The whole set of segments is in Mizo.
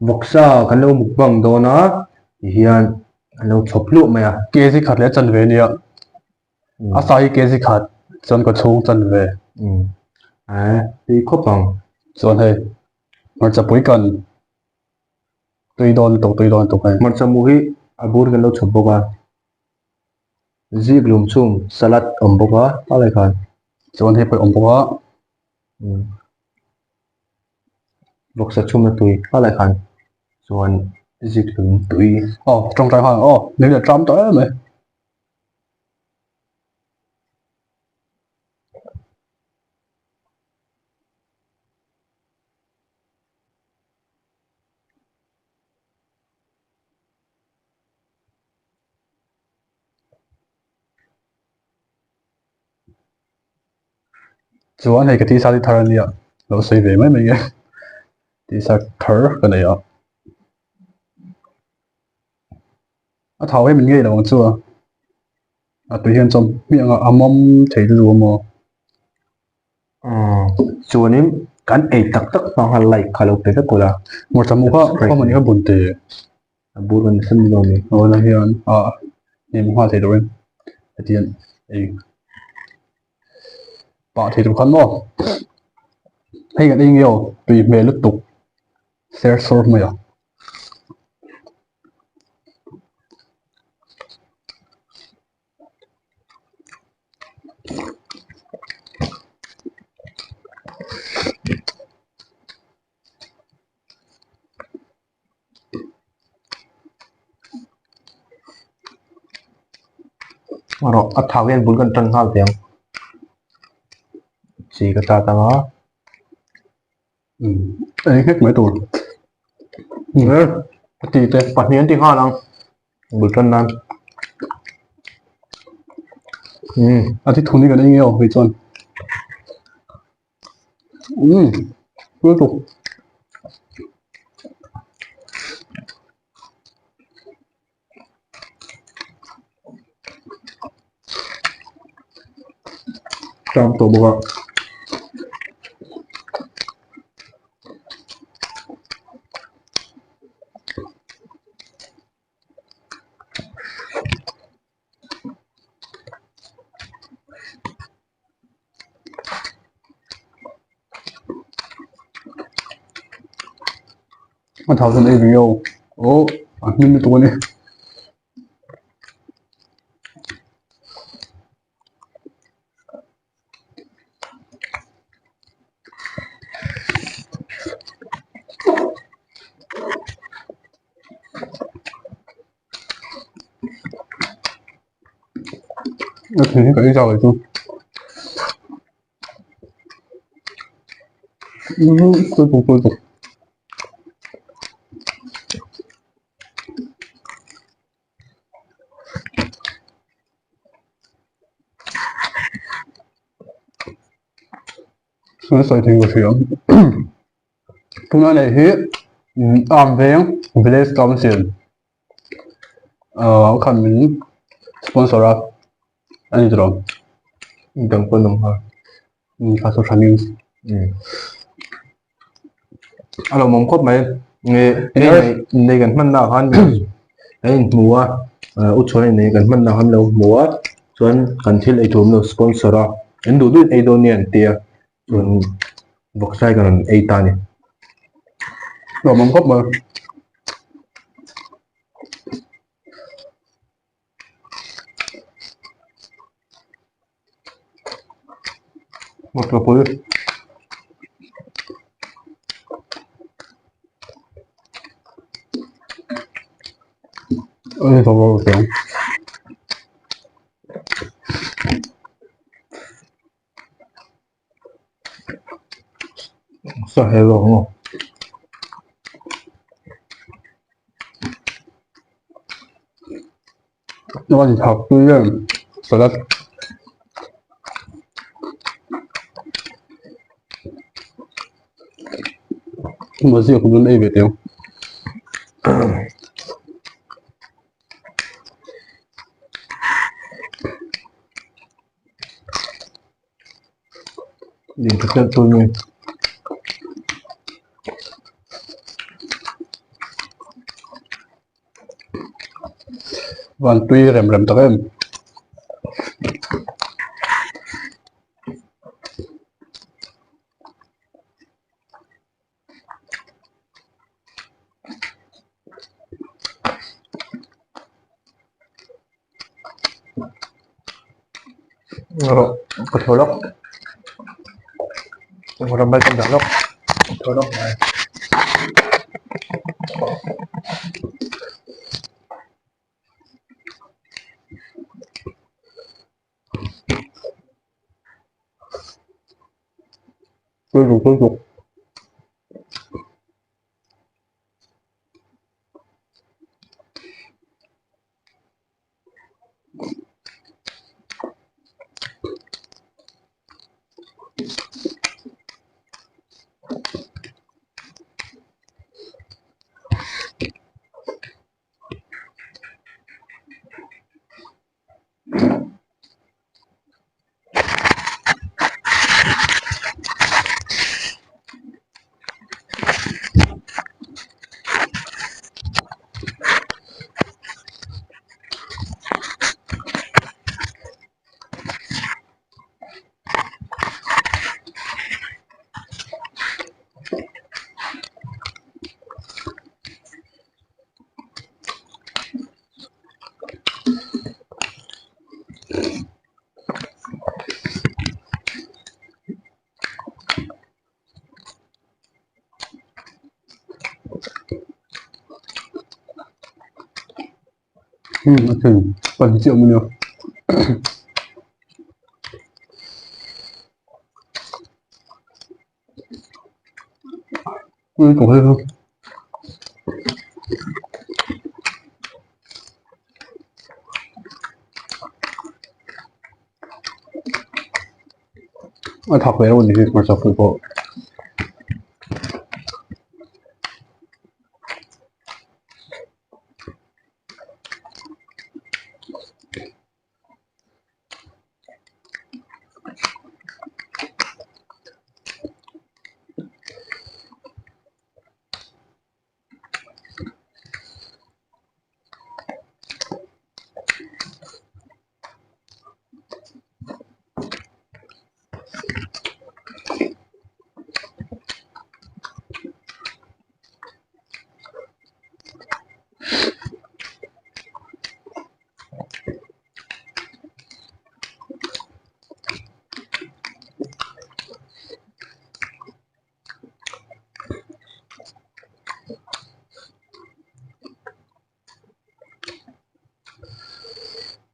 Vawksa kan lo mukbang dawn a tihian an lo chhawp hluah mai a. Kg khat leh a chanve a nia. A sa hi kg khat chuan ka chhung chanve. A tui khawp ang. Chuan hei hmarcha pui kan tui dawn lutuk tui dawn lutuk hei. Hmarcha mu hi a bur kan lo chhawp bawk a. Zik lum chhum salad awm bawk a helai khan. Chuan hei pawh awm bawk a. Vawksa chhumna tui helai khan chuan zik lum tui. Aw tawngtai nghal ang aw lei leh tlam tawh em mai. Chuan hei ka tisa hi thar a nia lo sawi ve mai mai nge tisa thar ka nei a a thau hi min ngei lo ang chu a a tui hian chuan hmiah anga a mawm thei lutuk a maw. Chuanin kan ei tak tak hma khan like kha lo pe vek ula. Hmarcha mu kha khaw hman hi kha bun teh. A bur kan sem lo ni. Aw la hian a hnim nghal thei turin hetiang ei pah thei tur khan maw hei kan ei nge aw tui hmel lutuk ser sawr mai a. Rawh a thau hian bul kan tan nghal teh ang chi ka tat ang a ei nghek mai tur a ti te pahnih an ti nghal ang bul tan nan a ti thun hi kan ei nge aw hei chuan. Lutuk. Tam tawh bawk a. A thau chuan ei ve ngei aw a hmin lutuk a ni. A thei hi ka ei zau leh chu sawi thei ka hria tuna nei hi arm veng village council ahh khan min sponsor a a ni tawh dang pawn awm nghal kha chu tha news a lo mawm khawp mai nge nei kan hman na khan kan inhmu a u chhuan in nei kan hman na khan lo hmu a chuan kan thil ei tur an lo sponsor a an duh duh in ei dawn nia an tia chuan vawksa hi kan rawn ei ta a ni. Lawmawm khawp mai. Hmarcha pui. Ei tawh lo teh ang. Sa he lo maw. Chuan thak tui em salad maw ziak dawn ei ve teh ang. Ding tha telh tur mai. Van tui rem rem tak em. Ka tho lawk ram bai kan dah lawk ka tho lawk mai. A thing pan chiah mai a. A thak ve reuh a ni hi hmarcha pui pawh.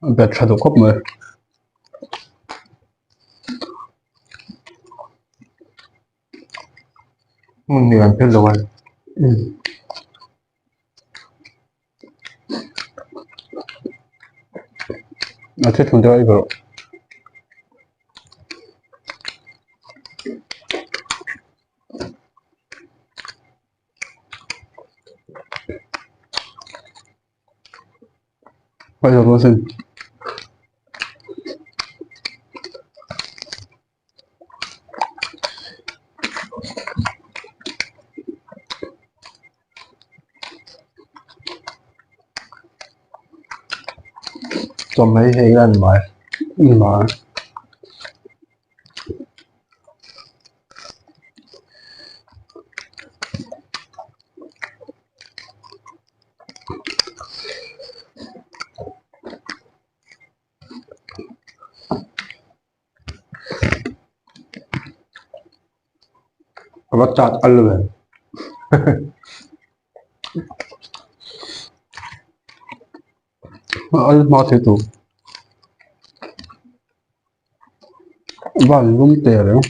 A bet tha duh khawp mai. Hmun hnih an phel lo a ni. A thil thleng deuh a i rawh. Chawhmeh hi hei a ni mai. Ni mai. A va chat al ve. Al hma thei tur. Van lum te reng.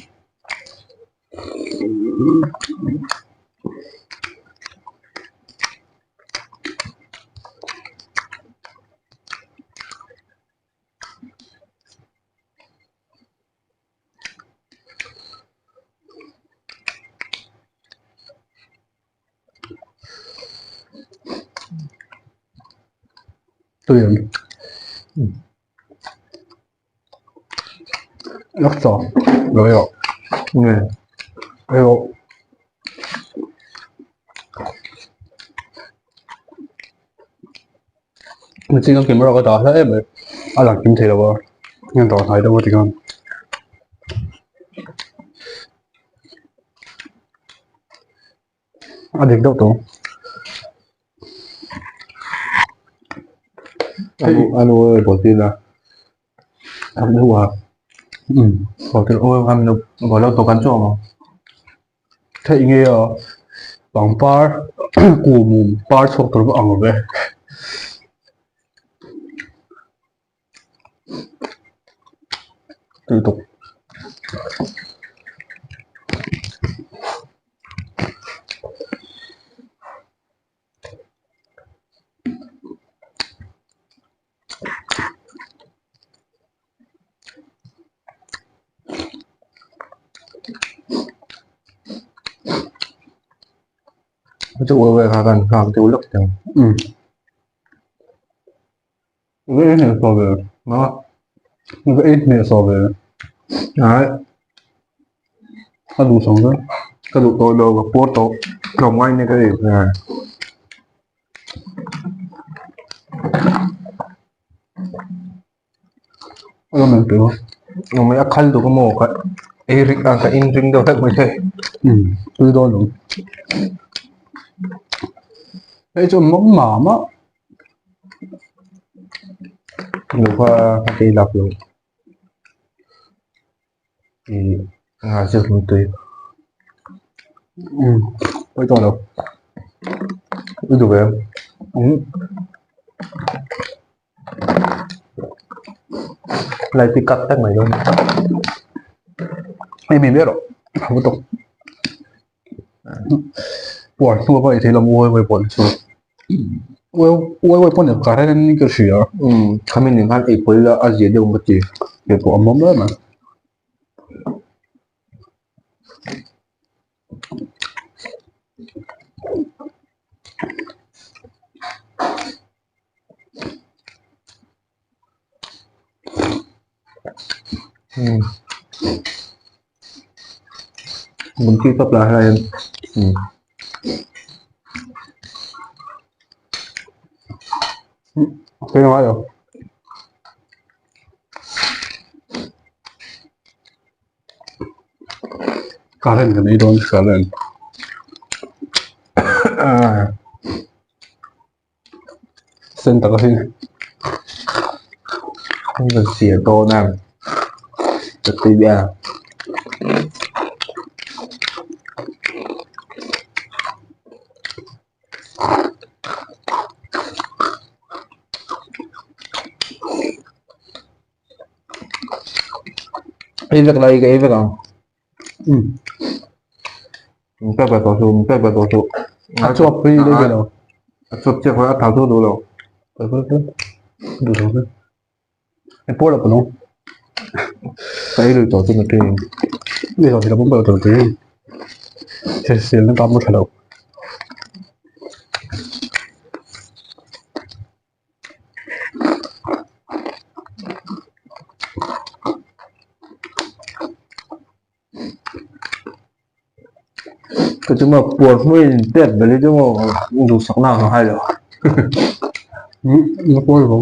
Tui em. Laksa rồi rồi. Nge. Ayo. Mihring a camera ka dah hla em mai a lang kim thei lo a heng dawr hnai deuh a ti khan. A dik deuh tawh. Anu anu bawltin a anu a bawltin aw ngam lo bawllo tawh kan chu awm ang. Theih nge a pangpar kuhmum par chhuak tur pawh ang ve. Tui tuk. Chu uai uai kha kan nghak deuh lawk teh ang. Um. Va ei hneh saw ve. Ma. Va ei hneh saw ve. Ai. A duh sang ve. Ka duh tawh lo ka puar tawh. Tlawm ngai nia ka ei. A khal duh ka maw ka ei ring a ka in ring deuh hlek mai thei. Um tui dawn lo. Hei chu mawm mam a. Lo kha ka tei lak lo. Ih nga zir hlum tui. Um pawi tawh lo. I duh ve em? Um. Light hi cut vek mai dawn. Hei mi ber aw a va tawk. Puar hnu a va ei thei lo uai uai pawh ni chu. Uai uai uai pawh ni current in ka hria. Um khami nen khan ei pawlh ila a zia deuh ka ti. Kei pawh a mawm em a. Um bungki tawp lah hian um Cái nói rồi. Current kan ei dawn current. Sen tak a sin. Kan siar dawn a ka tui a. Ei vek la ei ka ei vek ang. Um. Min pek ve tawh suh min pek ve tawh suh. A chuap pui leh ve lo. A chuap chiah kha a thau chu duh lo. Duh lo ve. E pawh lo pawh lo. Ka ei lui tawh chu na tui. Ei lo thei lo pawh lo tui. Thil na tam tha lo. Ka chu maw puar hmui in pek belh hi chu maw duhsak na ang hai lo. Na pawl lo.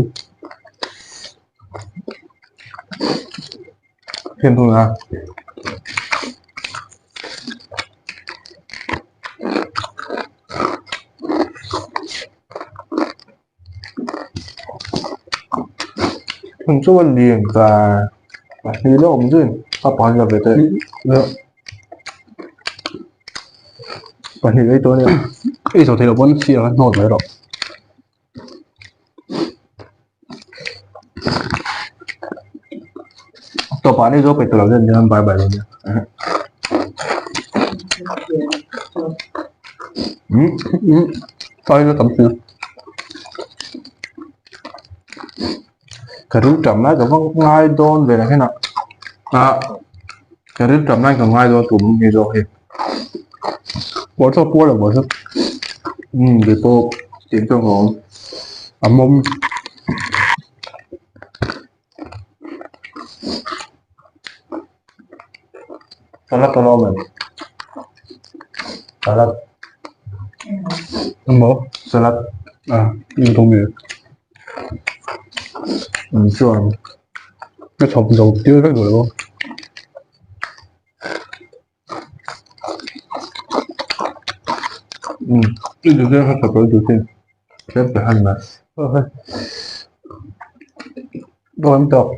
Fiam thung a. Hmun chu a lian ta pahnih la awm zui a pan la ve teh pahnih ei tawh a nia. Ei zawh theih loh pawn sir a hnawt mai rawh. Tawpah ni zawk pe tawh lo nen nia bye bye dawn nia. Um um sai na tam sia. Ka ril tam lai ka va ngai dawn ve lah hian a ka ril tam lai ka ngai dawn tur hi zawk hi. Puar chu a puar lo maw chu. Um kei pawh tih chu ka awm. A mawm. Salad a lawm em? Salad. Emaw? Salad. Ah, in thawm e. Chuan ka chhawp zo tir vek duh lo. I duh chuan ka chhawp lo duh chin tlem pe han mai. Dawn tawk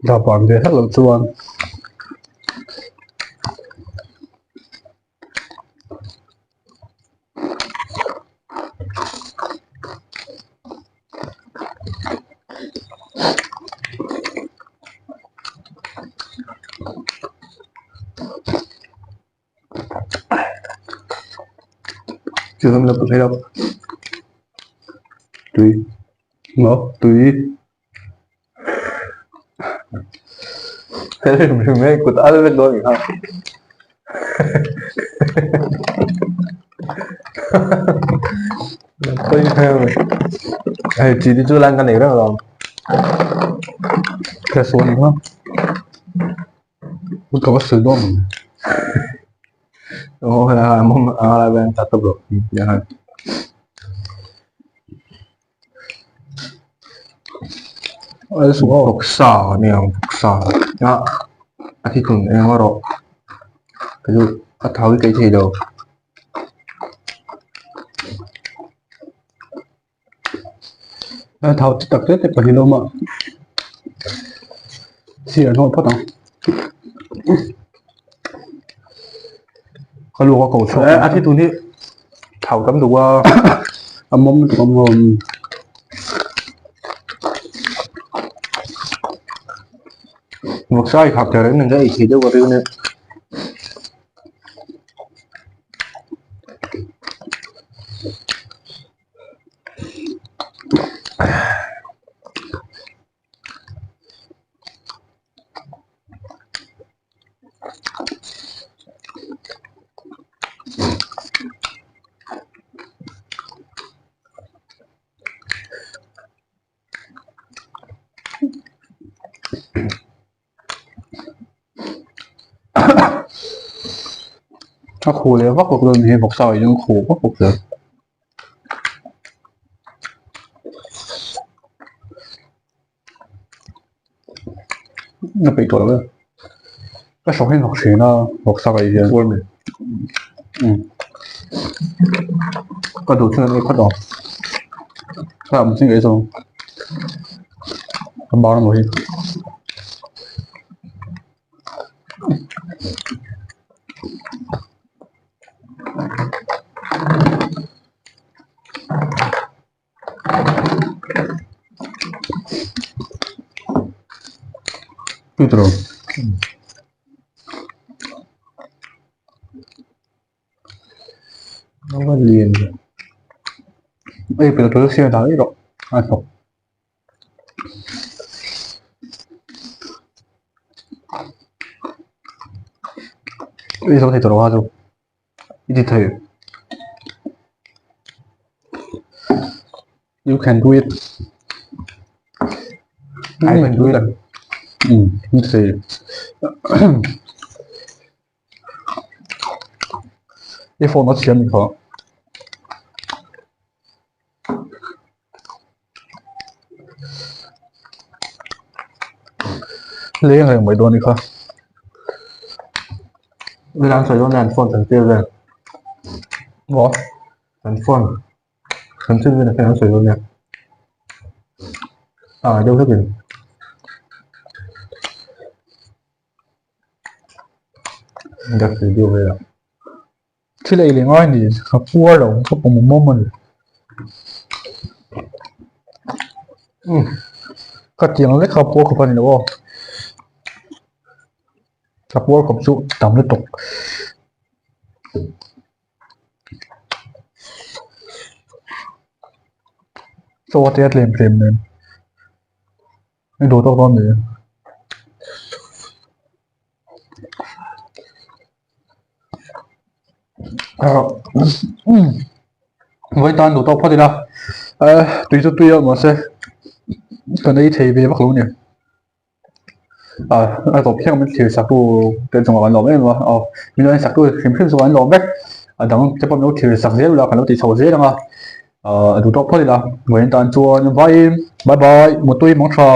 dah ve hlek loh chuan. Tui maw tui hei kut al vek dawn kha hei chi te chu lan ka nei reng alawm ka sawn kha ka va sawi dawn Vawksa aniang vawksa a thi thun eng erawh chu a thau hi ka ei thei lo. A thau chi tak te te pahnih a awm a sir an hawn phawt ang ka luak a ko chhuak a thi tun hi thau tam duh a a mawm lutuk a mawm vawksa i khak thei reng nen ei thei deuh a ring ania. A khu leh vak vak dawn hi vawksa ah hian a khu vak vak zel. A peih tawh lo e ka hrawk hi a hnawk thin a vawksa ka ei hian umm ka duh chuan an ei phawt ang ka am chiang ei zawng ka bar maw hi. Ei pel tur siam dan erawh a hnawk. Ei zo thei tawh lo a chu i ti thei. You can do it. I can do it. I ti thei. I phone a chhiam ni kha. Leng reng mai dawn ni kha. Milan sawi dawn an phone kan tir vel. Maw? An phone kan tir vel an sawi dawn nia. Ah deuh hlekin. Gas video velah. Thil ei leh ngai ni ka puar lo ka pawm awm a ni. Umm ka tiang lek kha puar khawp a ni lo aw. Ka puar khawp chu tam lutuk. Chaw a tia tlem tlem nen. I duh tawk dawn ni. Vawi tan duh tawk phawt ila tui chu tui a mahse kan ei thei ve vak lo a ni. A tawp thleng min thlir sak tu te chungah kan lawm em em a aw min lo en sak tu hrim hrim chu kan lawm vek a dang te pawh min lo thlir sak zel ula kan lo ti chho zel ang a. Duh tawk phawt ila vawiin tan chuan vawiin bye bye mutui mang tha.